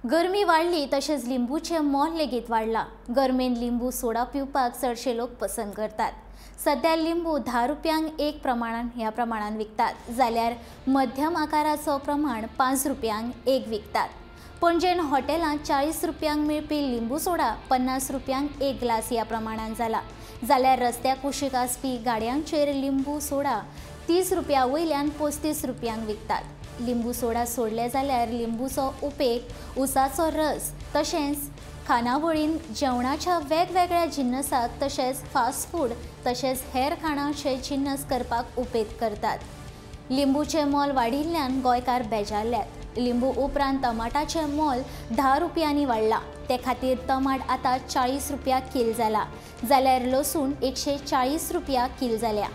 गरमी वाडली तशेंच लिंबूचें मोल लेगीत वाडलां। गरमेन लिंबू सोडा पिवपाक चडशे लोक पसंत करतात। सध्या लिंबू 10 रुपयांक एक प्रमाणान ह्या प्रमाणान विकतात, जाल्यार मध्यम आकाराचो प्रमाण 5 रुपयांक एक विकतात। पणजेन हॉटेलांत 40 रुपयांक मेळपी लिंबू सोडा 50 रुपयांक एक ग्लास ह्या प्रमाणान जाला, जाल्यार रस्त्या कुशीक आसपी गाडयांचेर लिंबू सोडा 30 रुपया वयल्यान 35 रुपयांक विकतात। लिंबू सोडा सोडले जाल्यार लिंबूचो उपेग उसाचो रस तशेंच खानावळीन जेवणाच्या वेगवेगळ्या जिन्नसाक तशेंच फास्ट फूड तशेंच हेर खाणाचे जिन्नस करपाक उपेग करतात। लिंबूचें मोल वाडिल्ल्यान गोंयकार बेजारल्यात। लिंबू उपरांत टमाटाचें मोल 10 रुपयांनी वाडलां, ते खातीर टमाट आतां 40 रुपया कील जाला, जाल्यार लसूण 140 रुपया कील जाल्या।